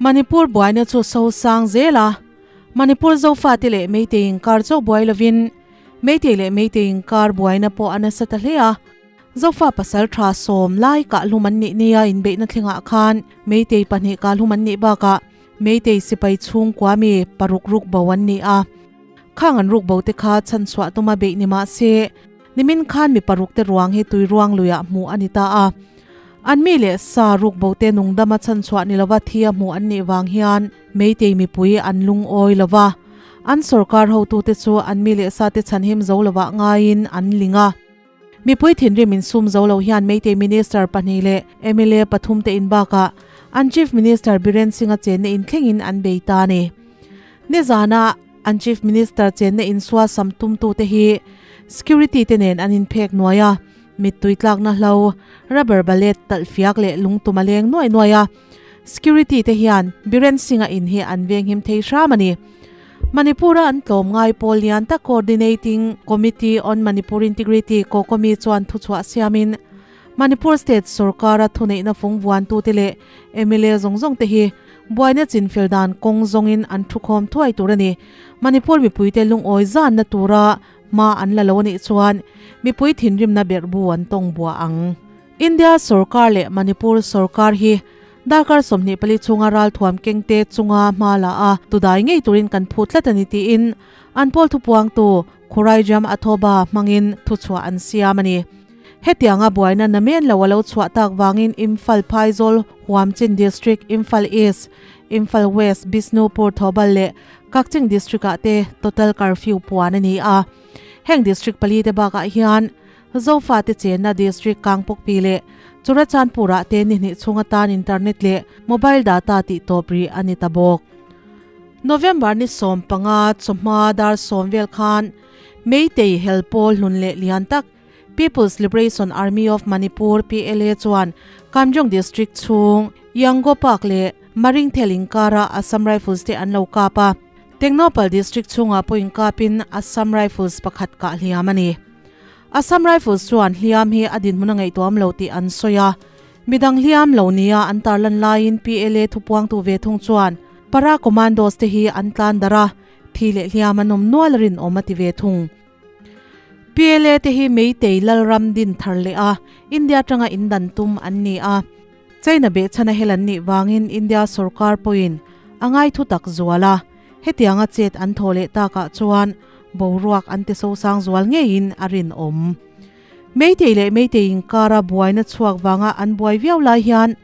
Manipur buaina chu so sang zel a, Manipur Zofate leh Meitei inkar chauh buai lovin Meitei leh Meitei inkar buaina pawh a nasa ta hle a. Zofa pasal tha sawm lai kahlum an nih nia inbeihna thlengah khan Meitei pahnih kahlum an nih bakah Meitei sipai chhungkua mi paruk ruk bo an ni a. Khang an ruk bo te kha chhanchhuah tuma beih ni mah se nimin khan mi paruk te ruang hi tui ruang luiah hmuh a ni ta a. An mi leh sa ruk bo te nungdama chhanchhuah ni lova thi a hmuh an nih vang hian Meitei mipui an lungawi lo va, an sorkar hotute chu an mi leh sate chhanhim zo lovah ngaiin an ling a. Mipui thinrim insum zo lo hian Meitei Minister pahnih leh mla pathum te in bakah an Chief Minister Biren Singh-a chenna in thlengin an bei ta a ni. Nizana an Chief Minister chenna in suasam tumtute hi security te nen an inphek nuai a, mittui tlakna hlo, rubber ballet talh fiak leh lungtum a leng nuai nuai a. Security te hian Biren Singh-a in hi an venghim thei hram a ni. Manipur-a an tlawm ngai pawl lian tak Coordinating Committee on Manipur Integrity, Cocomi, chuan thuchhuah siamin Manipur State sorkara thuneihna fung vuantute leh mla zawng zawng te hi buaina chinfel dan kawng zawngin an thukhawm thuai tur a ni. Manipur mipuite lungawi zanna tura hma an la lo a nih chuan mipui thinrimna berhbu an tawng buah ang. India sorkar leh Manipur sorkar hi darkar 24 chhunga ralthuam kengte chunga hma la a tudai ngei turin kan phut tlat a ni tiin an pawl thupuangtu Khuraijam Athoba hmangin thuchhuah an siam a ni. Hetianga buaina namen lo a lo chhuah tak vangin Imphal Phaizawl Huamchin District, Imphal East, Imphal West, Bishnupur, Thoubal leh Kakching District-ah te total curfew puan a ni a. Heng district pali te bakah hian Zofate chenna District Kangpokpi leh Churachandpur-ah te ni hnih chhung atan internet leh mobile data tih tawp rih a ni ta bawk. November ni 15 chawhma dar 10 vel khan Meitei hel pawl hlun leh lian tak People's Liberation Army of Manipur, PLA, chuan Kamjong District chhung Yango Park leh Maringthel inkara Assam Rifles te an lo kap a. Tengnoupal District chhungah pawh inkapin Assam Rifles pakhat kah hliam a ni. Assam Rifles chuan hliam hi a dinhmun a ngaihtuam lo tih an sawi a, midang hliam lo nia an tarlan laiin PLA thupuangtu ve thung chuan Para Commandos te hi an tlan darh a, thi leh hliam an awm nual a rinawm a ti ve thung. PLA te hi Meitei Lalram din thar leh a, India atanga indan tum an ni a. China behchhan a hel an nih vangin India sorkar pawhin a ngai thu tak zual a, hetianga chet an thaw leh takah chuan boruak an ti sosang zual ngeiin a rinawm. Meitei leh Meitei inkara buaina chhuak vanga an buai viau lai hian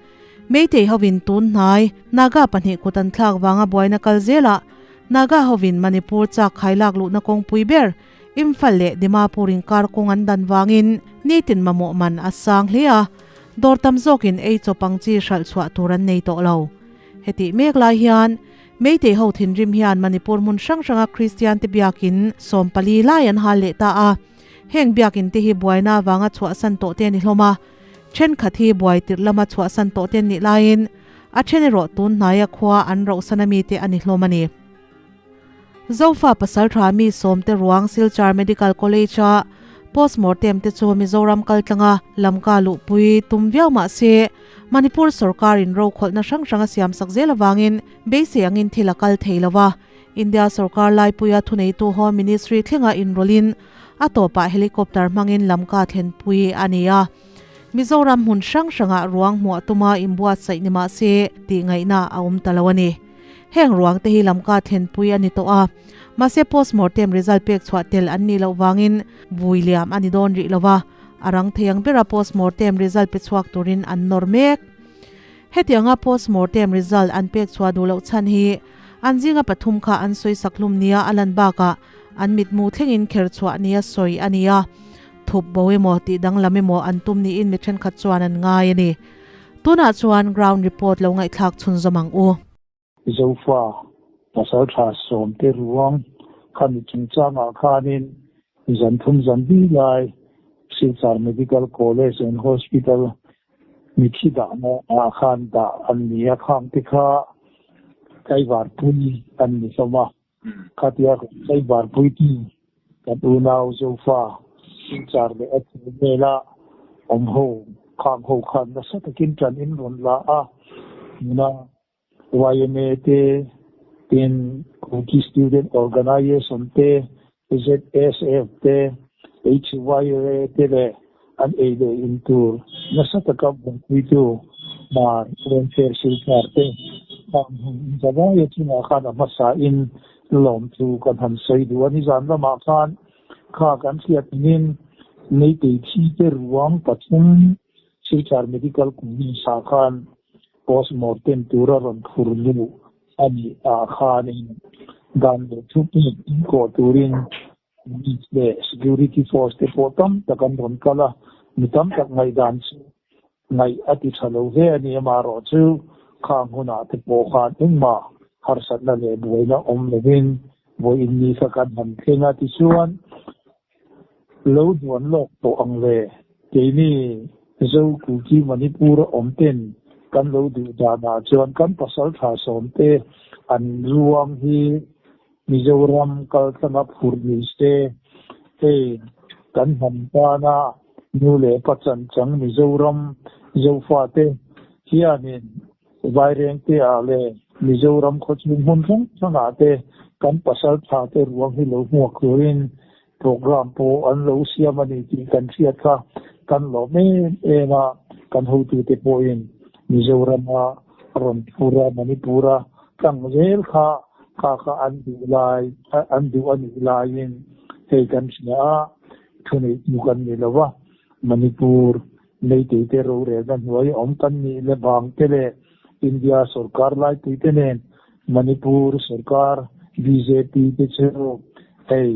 Meitei hovin tun hnai Naga pahnih kut an thlak vanga buaina kal zelah Naga hovin Manipur chak khailak luhna kawngpui ber Imphal leh Dimapur inkar kawng an dan vangin nitin mamawh man a sang hle a, dawr tam zawkin ei chawp ang chi hralh chhuah tur an nei tawh lo. Hetih mek lai hian Meitei ho thinrim hian Manipur hmun hrang hranga Kristian te biakin 14 lai an hal leh ta a, heng biakin te hi buaina avanga chhuahsan tawh te a ni hlawm a, thenkhat hi buai tirh lama chhuahsan tawh te an nih laiin a then erawh tun hnaia khua an rohsan ami te a ni hlawm a ni. Zofa pasal tha mi sawmte ruang Silchar Medical College-a postmortem te chu Mizoram kaltlanga lamka luhpui tum viau mah se Manipur sorkarin rokhawlhna hrang hrang a siamsak zel avangin beisei angin thil a kal thei lo a, India sorkar laipuia thuneitu Home Ministry thlenga inrawlhin a tawpah helicopter hmangin lamka thlenpui a ni a. Mizoram hmun hrang hrangah ruang hmuah tuma inbuatsaih ni mah se tih ngaihna a awm ta lo a ni. Heng ruang te hi lamka thlenpui a ni tawh a, mahse postmortem result pek chhuah tel an nih loh vangin vui liam a ni dawn rih lo va, a rang thei ang bera postmortem result pe chhuak turin an nawr mek. Hetianga postmortem result an pek chhuah duh loh chhan hi an zinga pathum kha an sawi sak hlum nia a lan bakah an mitmu thlengin kher chhuah nia sawi a ni a, thup bo emaw tih danglam emaw an tum niin mi thenkhat chuan an ngai a ni. Tunah chuan ground report lo ngaihthlak chhunzawm ang u. Zofa pasaltha sawmte ruang khami chungchangah khanin zan thum zan bi lai Silchar Medical College and Hospital mithi dahna ah khan dah an ni a, khang te kha tlaivar pui an ni hlawm a. Khatia tlaivar pui tu kan unau Zofa Silchar leh a chheh vela awm ho khang ho khan nasa takin tan in rawn la a, tuna. YMA te, tin Kuki Student Organization te, ZSF te, HYA te leh an ei leh in tur nasa taka buaipuitu Mar Welfare Silchar te khan hun inzavaia chungah khan a hmasain lawmthu kan han sawi duh a. Nizan lamah khan kha kan hriat angin Meitei thi te ruang pathum Silchar Medical College ah khan Post mortem tura rawn phur luh a nih ah khanin dan leh thu pek in kawh turin Police leh Security Force te pawh tam tak an rawn kal a, mi tam tak ngaihdan chu ngaih a ti tha lo hle a ni. Amaherawhchu khang hunah te pawh khan engmah harsatna leh buaina awm lovin vawiin ni kha kan han thleng a tichuan lo duan lawk tawh ang le. Keini Zo Kuki Manipur a awm ten kan lo duh danah chuan kan pasaltha sawmte an ruang hi Mizoram kaltlanga phur ni se, hei kan hnam tana nu leh pa chanchang Mizoram Zofate hianin Vairengte ah leh Mizoram khawchhung hmun hrang hrangah te kan pasaltha te ruang hi lo hmuak turin program pawh an lo siam a ni tih kan hriat kha kan lawm em em a, kan hotute pawhin Mizorama rawn phur a, Manipur-a tlang zel kha kha kha an duh lai an duh a nih laiin hei kan hria a, thuneih hmu kan ni lo va, Manipur Meiteite rorelna hnuai awm kan nih le vang te leh India sorkar laipuite nen Manipur sorkar bjp te chu hei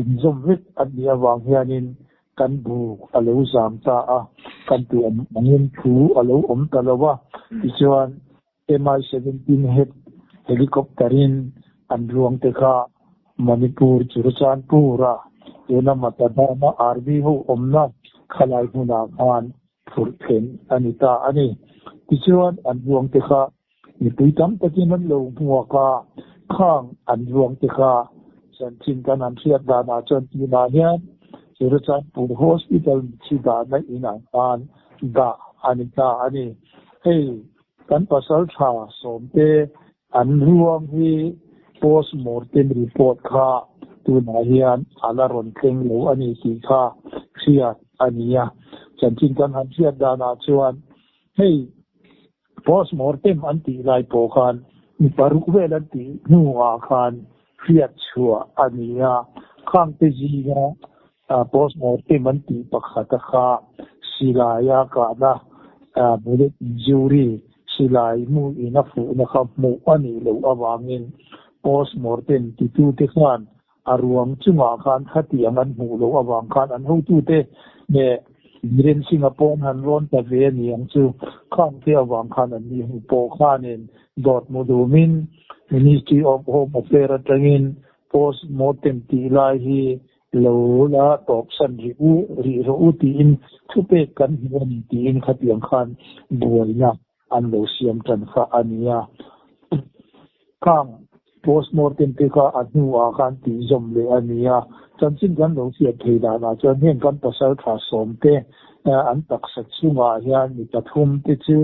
inzawm vek an nih avang hianin kan buk a lo zam ta a, kan tih angin thu a lo awm ta lo a, tichuan Mi-17 het helicopter-in an ruang te kha Manipur Churachandpur-a tuna Matadama Army ho awmna khalai hmunah khan phurh thlen a ni ta a ni. Tichuan an ruang te kha mipui tam takin an lo hmuak a, khang an ruang te kha chanchin kan han hriat danah chuan tunah hian Churachandpur Hospital mitthi dahna inah khan dah a ni ta a ni. Hei Kan pasaltha sawmte an ruang hi post mortem report kha tunah hian a la rawn thleng lo a ni tih kha hriat a ni a. Chanchin kan han hriat danah chuan hei post mortem an tih lai pawh khan mi paruk vel an tih hnuah khan hriat chhuah a ni a. Khangte zinga Post mortem an tih pakhata kha silaia kahna bullet injury silai hmuhin a fuhna kha hmuh a nih loh avangin post mortem titute khan a ruang chungah khan khatiang an hmuh loh avang khan an hotute leh Biren Singh-a pawn han rawn ta ve a ni ang chu. Khangte avang khan an ni hmu pawh khanin dawt mu dumin Ministry of Home Affairs atangin Post mortem tih lai hi lo la tawpsan rih u, rih rawh u tiin thupek kan hmu a ni tiin khatiang khan buaina an lo siam tan kha a nia. Khang post mortem te kha a hnuah khan tihzawm leh a nia. Chanchin kan lo hriat thei danah chuan heng kan pasal tha sawmte an taksa chungah hian mi pathum te chu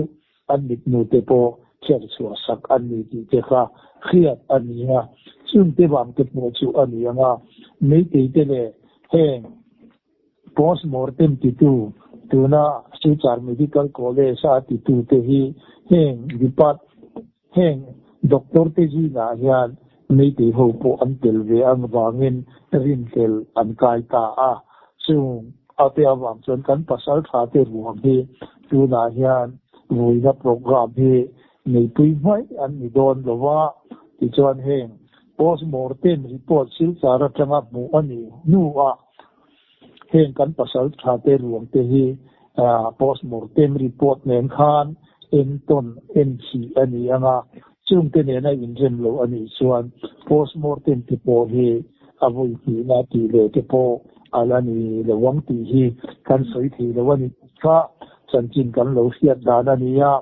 an mitnute pawh kher chhuah sak an ni tih te kha hriat a ni a, chungte vang te pawh chu a ni ang a, Meitei te leh heng post mortem titu tuna Silchar Medical College a titu te hi heng depart heng doctor te zingah hian Meitei ho pawh an tel ve ang vangin rinhlel an kai ta a, chung a te avang chuan kan pasal tha te ruang hi tunah hian vuina programme hi neipui hmaih an ni dawn lo va, tichuan heng post mortem report Silchar atanga hmuh a nih hnuah heng kan pasal tha te ruang te hi post mortem report nen khan entawn enchih a ni ang a, chungte nena inrem loh a nih chuan post mortem te pawh hi a vawi hnihna tih leh te pawh a la ni lo ang tih hi kan sawi thei lo a ni tih kha chanchin kan lo hriat dan a ni a,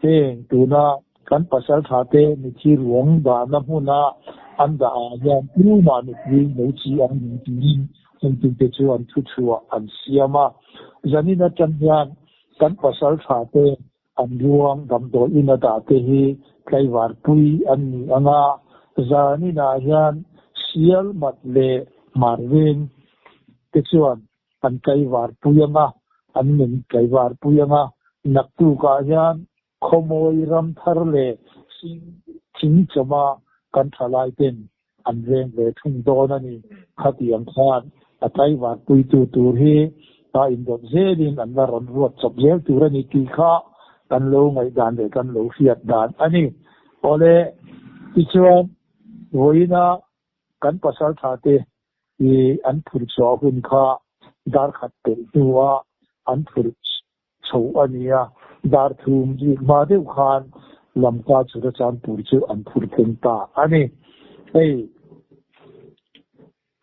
heng tuna Kan pasaltha te mithi ruang dahna hmuna an dah ah hian tumah mipui lo chi ang ding turin hengtute chu an thu chhuah an siam a. Zanin atang hian kan pasaltha te an ruang damdawi in a dah te hi tlaivar pui an ni ang a, zaninah hian sial mat leh hmar veng te chuan an tlaivar pui ang a, an min tlaivar pui ang a, naktukah hian Khawmawi ram thar leh sing thing chawma kan thalai ten an veng ve thung dawn a ni. Khatiang khan a tlaivar puitu tur hi a indawt zelin an la rawn ruat chawp zel tur a ni tih kha kan lo ngaihdan leh kan lo hriat dan a ni. Awle, tichuan vawiina kan pasaltha te i an phur chhuah hun kha dar khat pelh hnua an phur chho a ni a, dar thum rik hma deuh khan Lamka Churachandpur chu an phur thleng ta a ni. Hei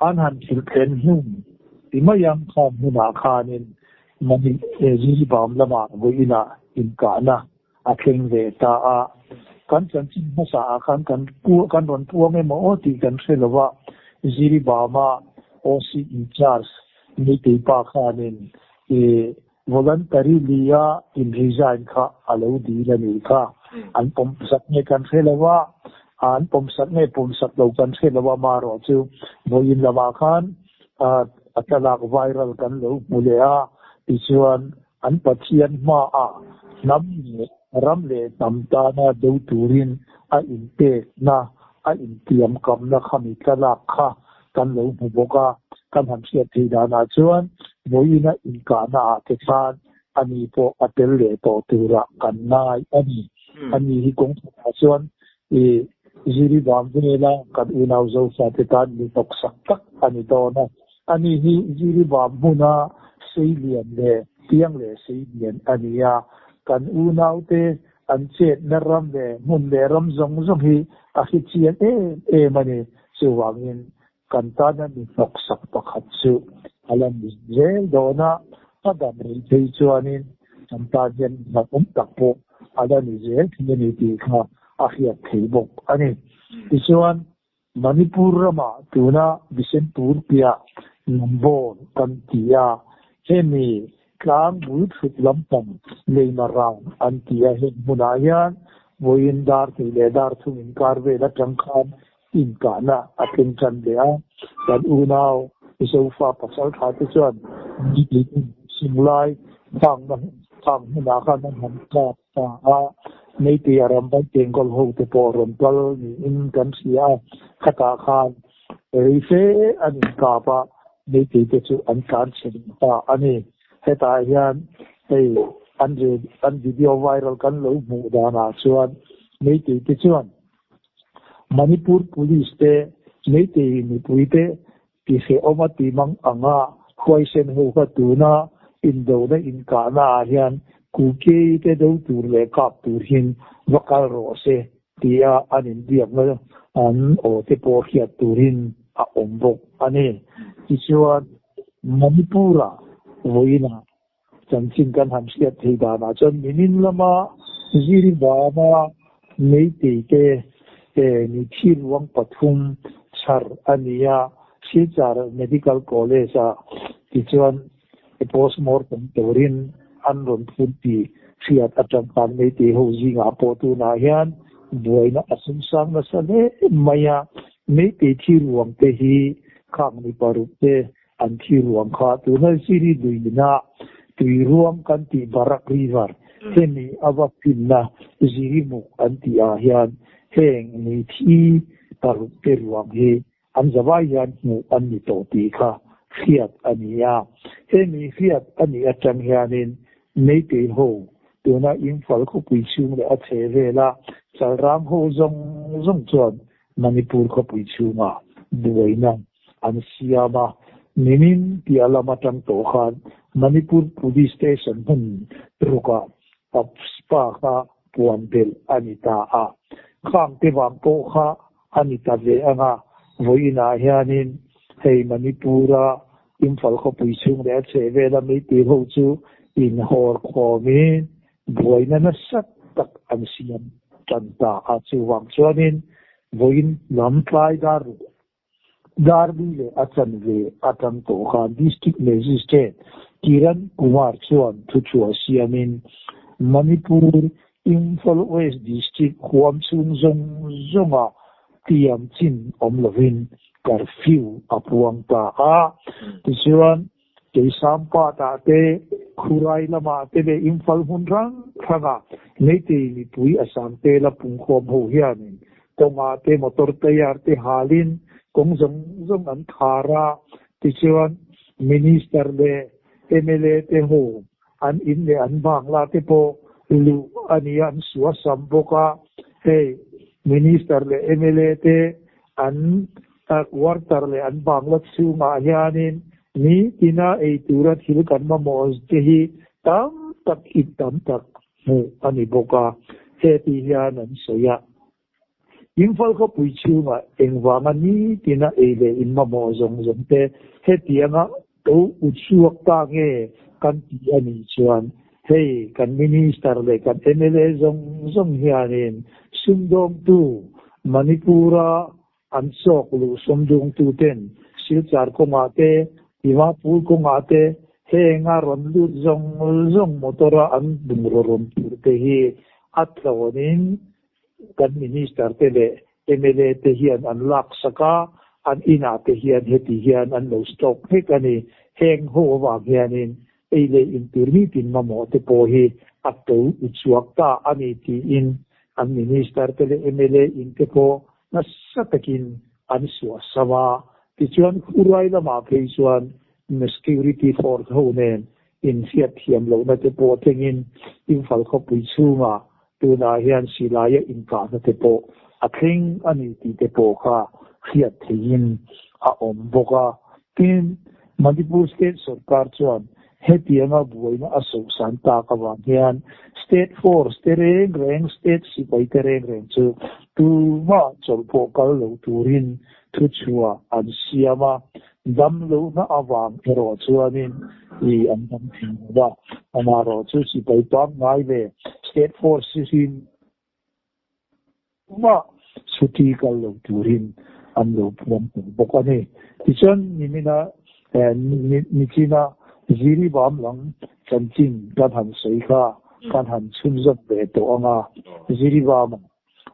an han thil thlen hnu ti mai ang khan hmunah khanin Mani Jiribam lamah vawiinah inkahna a thleng ve ta a. Kan chanchin hmasa ah khan kan kan rawn puang emaw aw tih kan hre lo a, Jiribama OC in charge Meitei pa khanin I voluntary lia in resign kha a lo dil a nih kha. An pawm sak nge kan hre lo a, an pawm sak nge pawm sak lo kan hre lo a, marawh chu vawiin lamah khan a thlalak viral kan lo hmu leh a, tichuan an Pathian hmaah hnam leh ram leh hnam tana do turin a inpekna, a intiamkamna khami thlalak kha kan lo hmu bawk a, kan han hriat theih danah chuan vawiina inkahna ah te khan ani pawh a tel leh tawh turah kan ngai a ni. Ani hi kawng khatah chuan i ziri bam vela kan unau Zofa te tan mi hnawksak tak a ni dawn a. Ani hi ziri bam hmuna seilian leh piang leh seilian a ni a, kan unaute an chetna ram leh hmun leh ram zawng zawng hi a hrechiang em em a ni. Chuvangin kan tana mi hnawksak pakhat chu a la ni zel dawn a, a dam rei phei chuanin kan tan hian hlauhawm tak pawh a la ni zel thei a ni tih kha a hriat thei bawk a ni. Tichuan, Manipur ramah tuna Bishenpur piah Nambol kan ti a, hemi tlang bul thut lampang Leimarang an ti a, heng hmunah hian vawiin dar hnih leh dar thum inkar vel atang khan inkahna a thleng tan leh a, kan unau Zofa pasal tha te chuan nitin Singlai khangna khang hmunah khan an han kap ta a, Meitei a ram vai Bengal ho te pawh rawn kal niin kan hria a, khatah khan rei fe an inkap a, Meitei te chu an tlan chhe leh ta a ni. Hetah hian hei an an video viral kan lo hmuh danah chuan Meitei te chuan Manipur Police te, Meitei mipui te tihrehawm a ti mang anga huaisen ho kha tuna indona inkahna ah hian Kuki te do tur leh kap tur hin va kal rawh se tia an inbiakna an aw te pawh hriat turin a awm bawk a ni. Tichuan Manipur-ah vawiinah Chanchin kan han hriat thei danah chuan nimin lama Ziribama Meitei te ni thi ruang pathum chhar a ni a, Silchar Medical College ah tichuan postmortem turin an rawn phun tih hriat atang khan Meitei ho zingah pawh tunah hian buaina a sumsang nasa hle mai a, Meitei thi ruang te hi khang ni paruk te An thi ruang kha tuna Ziri luina tui ruang kan tih Barak River hemi a va finna Ziri muk an tih ah hian heng ni thi paruk te ruang hi an zavai hian hmuh an ni tawh tih kha hriat a ni a. Hemi hriat a nih atang hianin Meitei ho tuna Imphal khawpui chhung leh a chhe vela Chalram ho zawng zawng chuan Manipur khawpui chhungah buaina an siam a, nimin tia lam atang tawh khan Manipur Police Station hmun rukah Apspa kha puan belh a ni ta a, khang te vang pawh kha a ni ta ve ang a, vawiinah hianin hei Manipur-a Imphal khawpui chhung leh a chhehvela meitei ho chu inhawr khawmin buaina nasa tak an siam tan ta a, chuvang chuanin vawiin lam tlai dar Darbi leh a chanve atang tawh khan District Magistrate Kiran Kumar chuan thuchhuah siamin Manipur Imphal West District huam chhung zawng zawnga tiam chin awm lovin curfew a puang ta a. Tichuan, Keisampat-ah te, Khurai lamah te leh Imphal hmun hrang hrangah Meitei mipui a sangte la pungkhawm ho hianin kawngah te motor tayar te halin kawng zawng zawng an khar a. Tichuan, Minister leh mla te ho an in leh an bangla te pawh luh a ni a, an suah sam bawk a. Hei Minister leh mla te an quarter leh an bangla chhungah hianin nitina ei tura thil kan mamawh te hi tam tak ip tam tak hmuh a ni bawk a, heti hian an sawi a. Imphal khawpui chhungah engvanga nitina ei leh in mamawh zawng zawng te hetianga to u chhuak ta nge kan ti a nih chuan hei kan Minister leh kan mla zawng zawng hianin sumdawngtu Manipur-a an chawk luh sumdawngtu ten Silchar kawngah te, Dimapur kawngah te henga rawn lut zawng zawng motor-a an bungraw rawn tur te hi a tlawnin Kan Minister te leh mla te hian an lak sak a, an inah te hian heti hian an lo stock vek a ni. Heng ho avang hianin ei leh intur nitin mamawh te pawh hi a to u chhuak ta a ni tiin an Minister te leh mla in te pawh nasa takin an suahsam a. Tichuan Khurai lamah phei chuan Security Force ho nen inhriat thiam lohna te pawh thlengin Imphal khawpui chhungah tunah hian silaia inkahna te pawh a thleng a ni tih te pawh kha hriat theihin a awm bawk a. Tin, Manipur State sawrkar chuan hetianga buaina a sohsan tak avang hian State Force te reng reng, State sipai te reng reng chu tumah chawlh pawh kal lo turin thuchhuah an siam a. Damlohna avang erawh chuanin i an dam thei lo va, amaherawh chu sipai pangngai ve State Force hi tumah chhuti kal lo turin an lo puang tawh bawk a ni. Tichuan nimina nichina Jiribam lam chanchin kan han sawi kha kan han chhunzawm ve tawh ang a, Jiribam-ah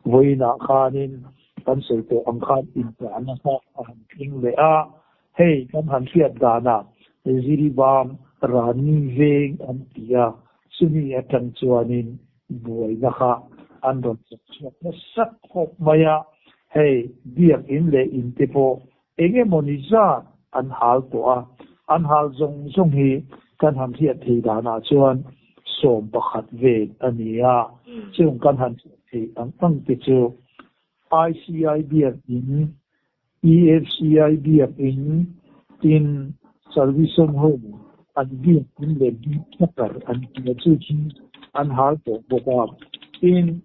Vawiinah khanin kan sawi tawh ang khan intlahna kha a han thleng leh a, hei kan han hriat danah Ziribam Rani veng an ti a, chumi atang chuanin buaina kha an rawn chawk chhuak nasa khawp mai a, hei biakinn leh in te pawh eng emawni zat an hal tawh a, an hal zawng zawng hi kan han hriat thei danah chuan 11 vel a ni a, chung kan han hriat theih ang ang te chu ICI biakin, EFCI biakin, tin Salvation Home an biakin leh Biknagar an tia chu hi an hal tawh bawk a, tin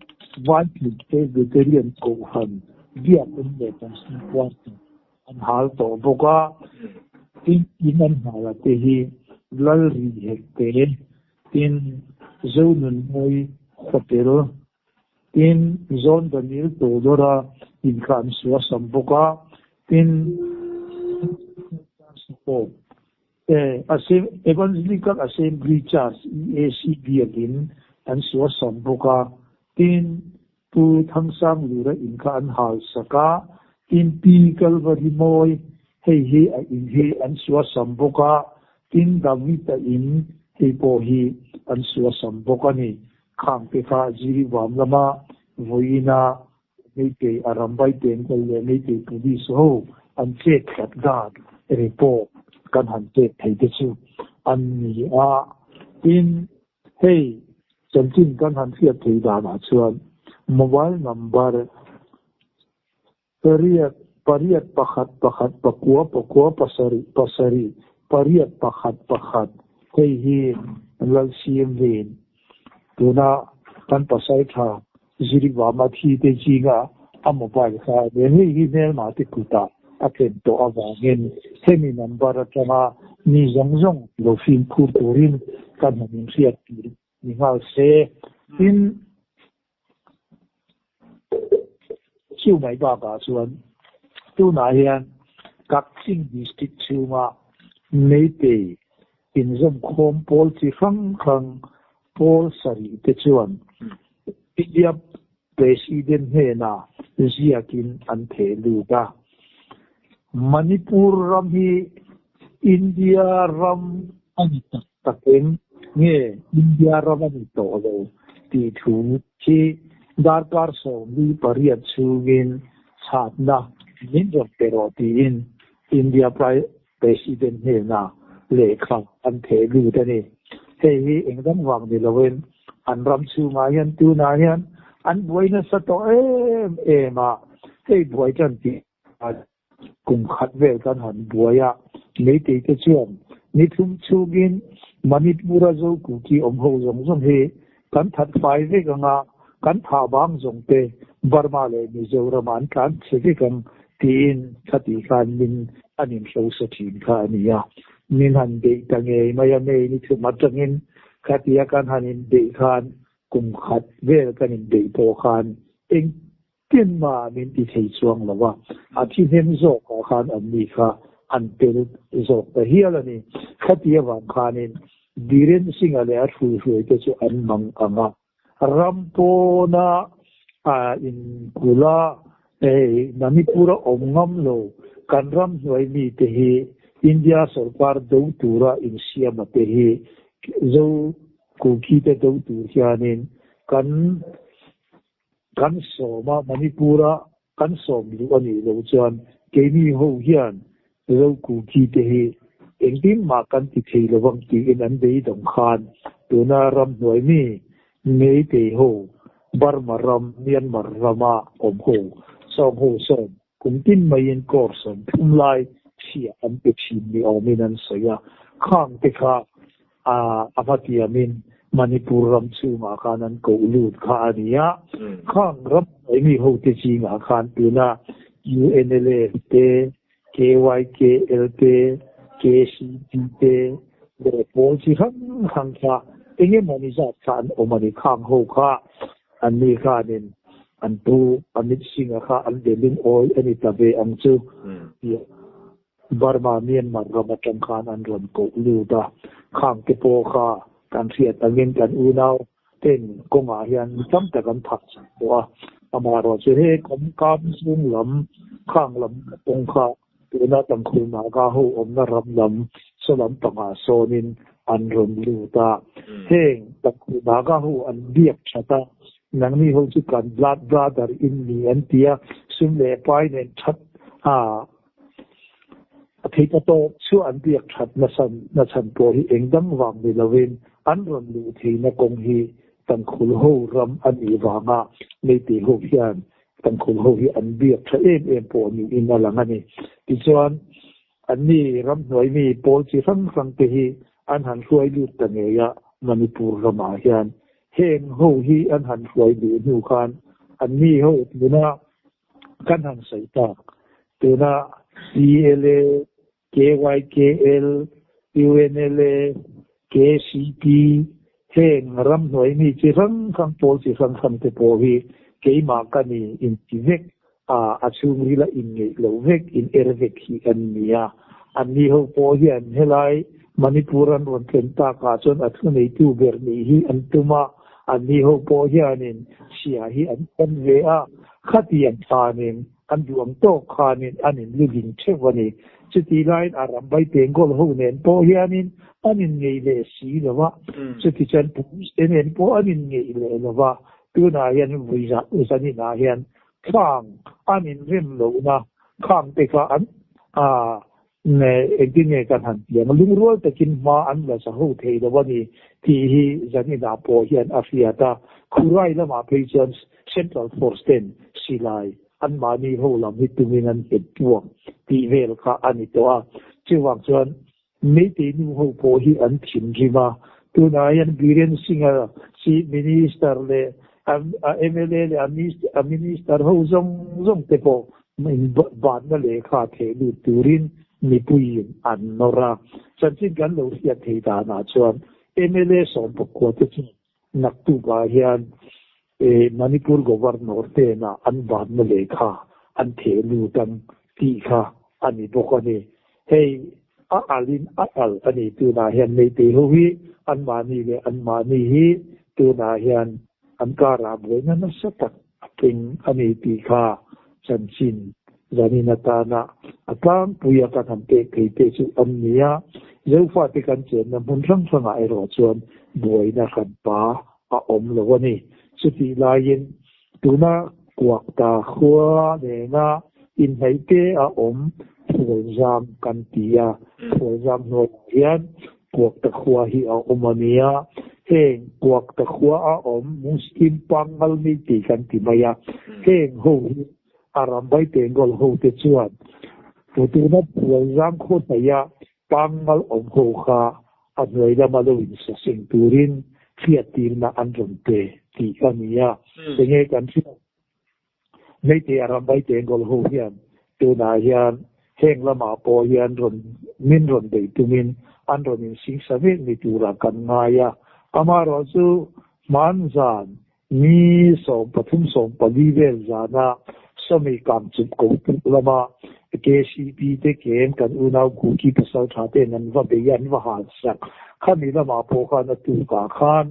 Vaithei Presbyterian Kohhran biakin leh Pastor Quarter an hal tawh bawk a, tin in an hal a te hi Lalri Hekte, tin Zonunmawi Hotel, tin John Daniel Todora inkah an suah sam bawk a, tin Evangelical Assembly Church, EAC, biakin an suah sam bawk a, tin Pu Thangsang Lura in kha an hal sak a, tin Pi Kalvari Mawi hei hi a in hi an suasam bawk a, tin David-a in hei pawh hi an suasam bawk a ni. Khang te kha Jiribam lama vawiina Meitei Arambai Tengkal leh Meitei Police ho an chet tlat dan report kan han pek thei te chu an ni a, tin Hei, chanchin kan han hriat thei danah chuan mobile number pariat pariat pakhat pakhat pakua pakua pasarih pasarih pariat pakhat pakhat hei hi Lalsiam vein tuna kan pasaltha Zirivama thi te zinga a mobile kha a nia. Hei hi hmelma te kutah a thlen tawh avangin hemi number atanga mi zawng zawng lo fimkhur turin kan han inhriat tur ni nghal se. Tin, chu mai bakah chuan tunah hian Kakching District chhunga Meitei inzawmkhawm pawl chi hrang hrang pawl sarih te chuan. India President hnenah ziakin an theh lut a. Manipur ram hi India ram a ni tak tak eng nge India ram a ni tawh lo tih thu hi darkar 48 chhungin chhatna min rawn pe rawh tiin India President hnenah lehkha an theh lut a ni. Hei hi eng dang vang ni loin an ram chhungah hian tunah hian an buai nasa tawh em em a, hei buai tan tih kum khat vel kan han buai a, Meitei te chuan ni thum chhungin Manipur-a Zo Kuki awm ho zawng zawng hi kan that fai vek ang a, kan thah bang zawng te Burma leh Mizoram-ah an tlan chhe vek ang tiin khatih khan min an inhrosa thin kha a ni a. Min han beih ta ngei mai a, May ni thum atangin khatia kan han inbeih khan kum khat vel kan inbeih pawh khan eng Tin mah min ti thei chuang lo a, a thi hnem zawkah khan an ni kha an tel zawk ta hial a ni. Khati avang khanin Biren Singh-a leh a hruihruaite chu an mang ang a, ram pawna inkulh a, hei Manipur-a awm ngam lo kan ram hnuai mite hi India sawrkar do tura insiama te hi Zo Kuki te do tur hianin kan Kan sawm a, Manipur-a kan sawm luh a nih loh chuan keini ho hian Zokuki te hi engtin mah kan ti thei lo vang tiin an beidawng khan tuna ramhnuai mi Meitei ho, Burma ram, Myanmar rama awm ho, sawng ho sawm kum tin maiin kawr 30 lai chhiah an pe thin ni awmin an sawi a, khang te kha A a va tiamin Manipur ram chhungah khan an koh lut kha a ni a. Khang ram hnuai mi hote zingah khan tuna UNLA te, KYKL te, KCP te leh pawl chi hrang hrang kha eng emawni zat kha an awm a ni. Khang ho kha anni khanin an pu Amit Singh-a kha an be lungawi a ni ta ve ang chu tih Burma, Myanmar ram atang khan an rawn koh lut a, khang te pawh kha kan hriat angin kan unau ten kawngah hian mi tam tak an thah chak tawh a, amaherawh chu he kawm kam chung lam khang lam kawng kha tuna Tangkhul Naga ho awmna ram lam saw lam pangah sawnin an rawn lut a, heng Tangkhul Naga ho an biak that a, nangni ho chu kan blood brother in ni an ti a, sum leh pai nen that a. A theihna tawk chu an biak that na chhan pawh hi eng dang vang ni lovin an rawn luh theihna kawng hi Tangkhul ho ram a nih vanga Meitei ho hian Tangkhul ho hi an biak tha em em pawh niin a lang a ni. Tichuan, anni ramhnuai mi pawl chi hrang hrang te hi an han hruai lut ta ngei a Manipur ramah hian. Heng ho hi an han hruai luh hnu khan anni ho tuna Kan han sawi tak, tuna PLA, KYKL, UNLA, KCP heng ramhnuai mi chi hrang hrang pawl chi hrang hrang te pawh hi keimah ka ni inti vek a, a chhungrila inngeih loh vek, in er vek hi an ni a. Anni ho pawh hian helai Manipur an rawn thlen takah chuan a thuneitu ber nih hi an tum a, Anni ho pawh hianin chhia hi an pan ve a, khatiang khanin an duh ang tawk khanin an inluding theuh a ni. Chutih laiin a ram vai Bengal ho nen pawh hianin an inngeih leh si lo va, chutichuan police te nen pawh an inngeih leh lo va, tunah hian vui zaninah hian khang an inrem lohna khang te kha an Engtin nge kan han ti ang? Lungrual takin hma an la sa ho thei lo a ni tih hi zaninah pawh hian a hriat a. Khurai lamah phei chuan Central Force ten silai anmahni ho lam hi tumin an nghet puak tih vel kha a ni tawh a. Chuvang chuan Meitei nu ho pawh hi an thinrim a. Tunah hian Biren Singh-a Chief Minister leh a mla leh a Minister ho zawng zawng te pawh Inbanna lehkha theh lut turin mipuiin an nawr a, chanchin kan lo hriat thei danah chuan mla 14 te chuan naktukah hian Manipur Governor hnenah an banna lehkha an theh lut ang tih kha a ni bawk a ni. Hei a alin a al a ni tunah hian Meitei ho hi anmahni leh anmahni hi tunah hian. an karah buaina nasa tak a thleng a ni tih kha chanchin zanin atana a tlangpuia kan han pek thei te chu an ni a. Zofate kan chenna hmun hrang hrangah erawh chuan buaina hranpa a awm lo a ni. Chutih laiin tuna kuakta khua nena inhnaih te a awm Phualzam kan ti a, Phualzam hnuaiah hian Kuakta khua hi a awm a nia. Heng Kuakta khua a awm Muslim pangngal mi tih kan ti mai a. Heng ho hi a Rambai Tengol ho te chuan tuna Phualzam khaw hnaih a pangngal awm ho kha a hnuai lama lo insaseng turin hriattirna an rawn pe tih a ni a. Enge kan hriat? Meitei a Rambai Tengol ho hian tunah hian heng lamah pawh hian rawn min rawn beih tumin an rawn insingsa mek ni turah kan ngai a. Amaherawhchu hmanzan ni 13, 14 vel zana sawmi kangchup ko tuk lama KCP te kem kan unau Kuki pasal tha ten an va bei a, an va hal sak. Khami lamah pawh khan a tukah khan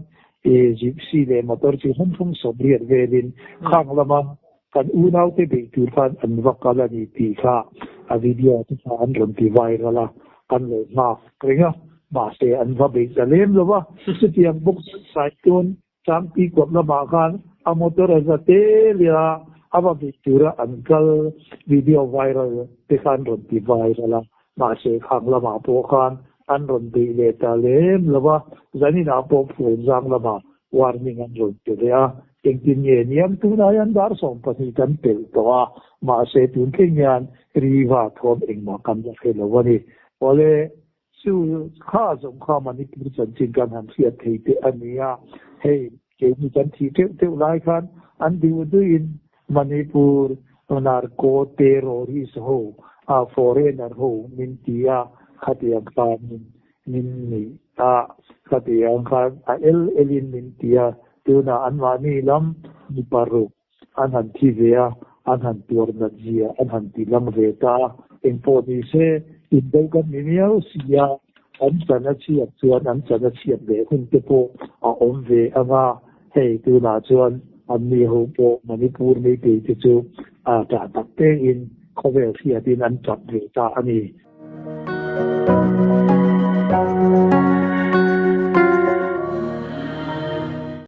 E Gypsy leh motor chi hrang hrang 80 velin khang lama kan unaute beih tur khan an va kal a ni tih kha a video te kha an rawn ti viral a, kan lo nghak reng a, mahse an va beih ta lem lo va. Chutiang bawk chuan Saitun Changpi kuap lamah khan a motor a za tel ila a va beih tura an kal video viral te kha an rawn ti viral a, Mahse khang lamah pawh khan an rawn beih leh ta lem lo a, zaninah pawh Phualzang lamah warning an rawn pe leh a, engtin nge niang tunah hian dar 12 kan pelh tawh a, mahse tun thleng hian Riva thawm engmah kan la hre lo a ni. Awle, chu kha zawng kha Manipur chanchin kan han hriat thei teh a ni a, hei keini kan thih teuh teuh lai khan an duh duhin Manipur narco terrorist ho a foreigner ho min ti a, khatiang khan min min nih a, khatiang khan a el el in min ti a, tunah anmahni lam mi paruk an han thi ve a, an han tuar nat zia an han ti lang ve ta a, engpawh ni se indo kan ni miau si a, an chan a chhiat chuan an chan a chhiat ve hun te pawh a awm ve ang a, hei tunah chuan an ni ho pawh Manipur Meitei te chu a tah tak tein khawvel hriatin an tap ve ta a ni.